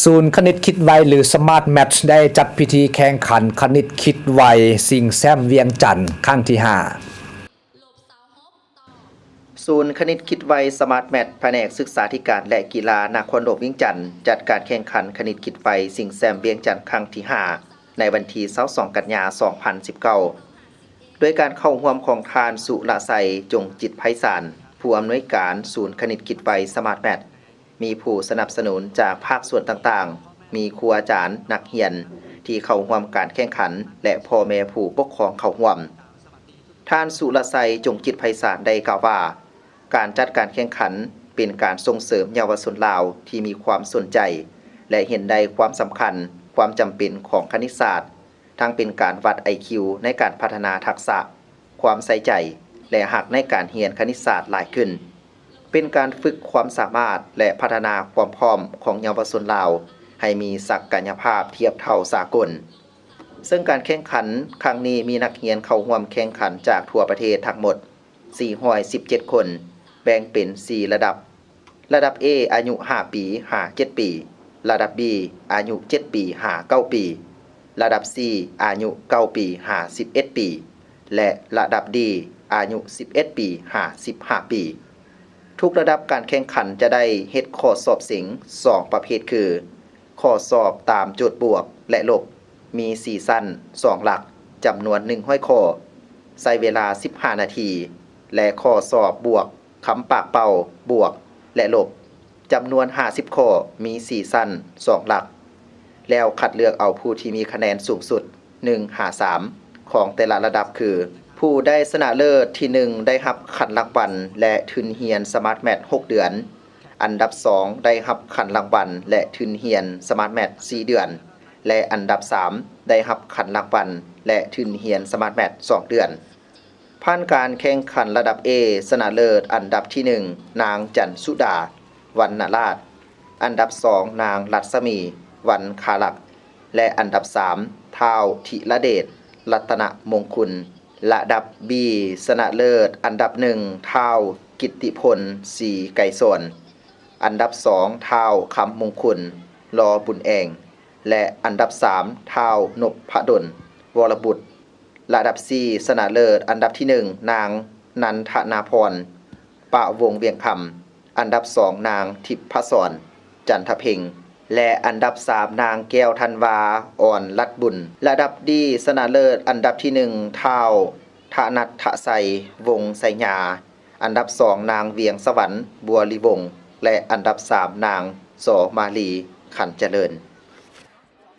ສູນຄະນິດຄິດໄວ ຫຼື ສະມາດແມັດ ໄດ້ຈັດພິທີແຂ່ງຂັນຄະນິດຄິດໄວ ຊິງແຊ້ມວຽງຈັນ ຄັ້ງທີຫ້າ. ສູນຄະນິດຄິດໄວ ສະມາດແມັດ ພະແນກສຶກສາທິການ ແລະ ກິລານະຄອນຫຼວງວຽງຈັນ ຈັດການແຂ່ງຂັນຄະນິດຄິດໄວ ຊິງແຊ້ມວຽງຈັນ ຄັ້ງທີຫ້າ ໃນວັນທີຊາວສອງ ກັນຍາ ສອງພັນສິບເກົ້າ ໂດຍການເຂົ້າຮ່ວມຂອງທ່ານ ສຸລະໄຊ ຈົງຈິດໄພສານ ຜູ້ອຳນວຍການສູນຄະນິດຄິດໄວ ສະມາດແມັດ, ມີຜູ້ສະໜັບສະໜູນຈາກພາກສ່ວນຕ່າງໆ, ມີຄູອາຈານ, ນັກຮຽນທີ່ເຂົ້າຮ່ວມການແຂ່ງຂັນ ແລະ ພໍ່ແມ່ຜູ້ປົກຄອງເຂົ້າຮ່ວມ. ທ່ານ ສຸລະໄຊ ຈົງຈິດໄພສານ ໄດ້ກ່າວວ່າ, ການຈັດການແຂ່ງຂັນເປັນການສົ່ງເສີມເຍົາວະຊົນລາວທີ່ມີຄວາມສົນໃຈ ແລະ ເຫັນໄດ້ຄວາມສຳຄັນ, ຄວາມຈຳເປັນຂອງຄະນິດສາດ, ທັງເປັນການວັດໄອຄິວໃນການພັດທະນາທັກສະ, ຄວາມໃສ່ໃຈ ແລະ ຮັກໃນການຮຽນຄະນິດສາດຫຼາຍຂຶ້ນ, ເປັນການຝຶກຄວາມສາມາດ ແລະ ພັດທະນາຄວາມພ້ອມຂອງເຍົາວະຊົນລາວໃຫ້ມີສັກກະຍະພາບທຽບເທົ່າສາກົນ. ເຊິ່ງການແຂ່ງຂັນຄັ້ງນີ້ມີນັກຮຽນເຂົ້າຮ່ວມແຂ່ງຂັນຈາກທົ່ວປະເທດທັງໝົດສີ່ຮ້ອຍສິບເຈັດຄົນ, ແບ່ງເປັນສີ່ລະດັບ, ລະດັບ A ອາຍຸຫ້າປີ ຫາ ເຈັດປີ, ລະດັບ B ອາຍຸເຈັດປີ ຫາ ເກົ້າປີ, ລະດັບ C ອາຍຸເກົ້າປີຫາ ສິບເອັດປີ ແລະ ລະດັບ D ອາຍຸສິບເອັດປີຫາ ສິບຫ້າປີ. ທຸກລະດັບການແຂ່ງຂັນຈະໄດ້ເຮັດຂໍ້ສອບເສັງສອງປະເພດຄື ຂໍ້ສອບຕາມໂຈດບວກ ແລະ ລົບ, ມີສີ່ຊັ້ນ ສອງຫຼັກ, ຈຳນວນໜຶ່ງຮ້ອຍຂໍ້, ໃຊ້ເວລາສິບຫ້ານາທີ ແລະ ຂໍ້ສອບບວກຄຳປາກເປົ້າ ບວກ ແລະ ລົບ, ຈຳນວນຫ້າສິບຂໍ້, ມີສີ່ຊັ້ນ ສອງຫຼັກ, ແລ້ວຄັດເລືອກເອົາຜູ້ທີ່ມີຄະແນນສູງສຸດ ໜຶ່ງຫາສາມ ຂອງແຕ່ລະລະດັບຄື ຜູ້ໄດ້ຊະນະເລີດທີໜຶ່ງໄດ້ຮັບຂັນລາງວັນ ແລະ ທຶນຮຽນສະມາດແມັດຫົກເດືອນ, ອັນດັບສອງໄດ້ຮັບຂັນລາງວັນ ແລະ ທຶນຮຽນສະມາດແມັດສີ່ເດືອນ ແລະ ອັນດັບສາມໄດ້ຮັບຂັນລາງວັນ ແລະ ທຶນຮຽນສະມາດແມັດສອງເດືອນ. ຜ່ານການແຂ່ງຂັນລະດັບ A ຊະນະເລີດອັນດັບທີໜຶ່ງ ນາງ ຈັນສຸດາ ວັນນະລາດ, ອັນດັບສອງ ນາງ ລັດສະໝີ ວັນຄາລັກ ແລະ ອັນດັບສາມ ທ້າວ ທິລະເດດ ລັດຕະນະມົງຄຸນ. ລະດັບ B ຊະນະເລີດອັນດັບໜຶ່ງ ທ້າວ ກິດຕິພົນ ສີໄກສອນ, ອັນດັບສອງ ທ້າວ ຄຳມົງຄຸນ ລໍບຸນແອງ ແລະ ອັນດັບສາມ ທ້າວ ນົບພະດົນ ວໍລະບຸດ. ລະດັບ C ຊະນະເລີດອັນດັບທີໜຶ່ງ ນາງ ນັນທະນາພອນ ປະວົງວຽງຄຳ, ອັນດັບສອງ ນາງ ທິບພະສອນ ຈັນທະເພັງ ແລະ ອັນດັບສາມ ນາງ ແກ້ວທັນວາ ອອນລັດບຸນ. ລະດັບ D ຊະນະເລີດອັນດັບທີໜຶ່ງ ທ້າວ ທະນັດທະໄຊ ວົງໄຊຍາ, ອັນດັບສອງ ນາງ ວຽງສະຫວັນ ບົວລີວົງ ແລະ ອັນດັບສາມ ນາງ ສໍ ມາລີ ຂັນຈະເລີນ.